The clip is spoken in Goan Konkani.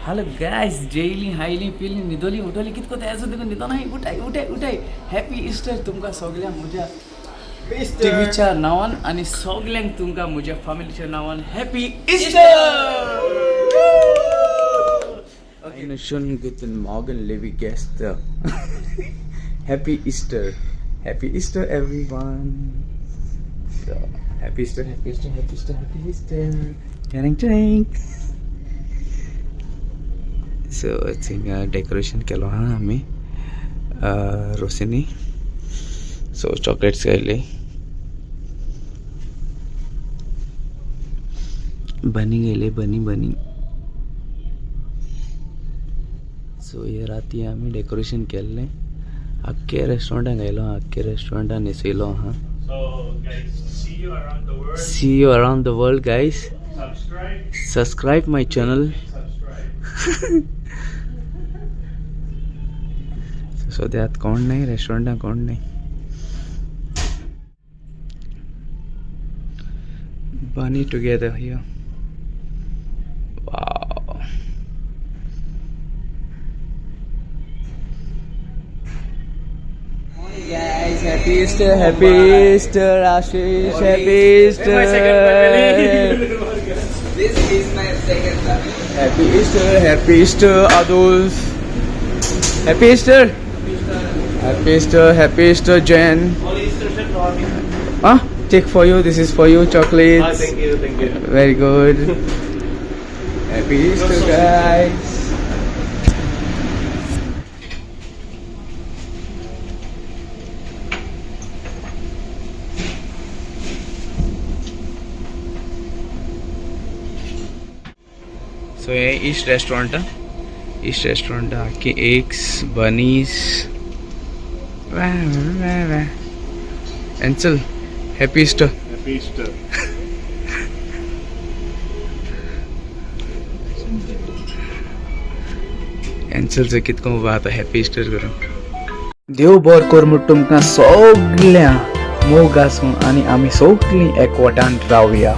हॅलो गायस, जेयली हायली पिली न्हिदोली उठोली कितको तयार देखून न्हिदोना उठाय उठाय उठाय. हॅपी इस्टर तुमकां सगळ्यांक म्हज्या टिवीच्या नांवान आनी सगल्यांक तुमकां म्हज्या फॅमिलीच्या नांवान happy Easter. Einen schönen guten Morgen, liebe Gäste. Happy Easter. Happy Easter, everyone. So, happy Easter, happy Easter, happy Easter, happy Easter. Charing, charing. So, थिंगा डेकोरेशन केलो आहा आमी रोसिनी. सो चॉकलेट्स घायले, बनी गेले, बनी बनी. सो हे राती आमी डेकोरेशन केल्लें आख्खे रेस्टॉरंटान घायलो, आख्खे रेस्टॉरंटान न्हेसयलो आहा. So guys, see you around the world. See you around the world, guys. Subscribe. Subscribe my channel. Subscribe. सद्या आतां कोण नाही रेस्टॉरंटान, कोण नाही. Bunny together here. Wow. Morning guys, happy Easter, happy Easter, Ashish, happy Easter. This is my second family. Happy Easter, happy Easter, Adolf. Happy Easter. Happy Easter, happy Easter, Jen. Only Easter shirt, no happy. Ah, take for you. This is for you, chocolates. Ah, thank you, thank you. Very good. Happy Easter, guys. So hey east restaurant, east restaurant आख्खी eggs बनीस. एन्सल, happy Easter. Happy Easter. एन्सलचो कितको उबो आतां हॅपी इस्टर करून. देव बरो कर म्हूण तुमकां सगळ्यां, मोग आसूं आनी आमी सगळीं एकवटान रावया.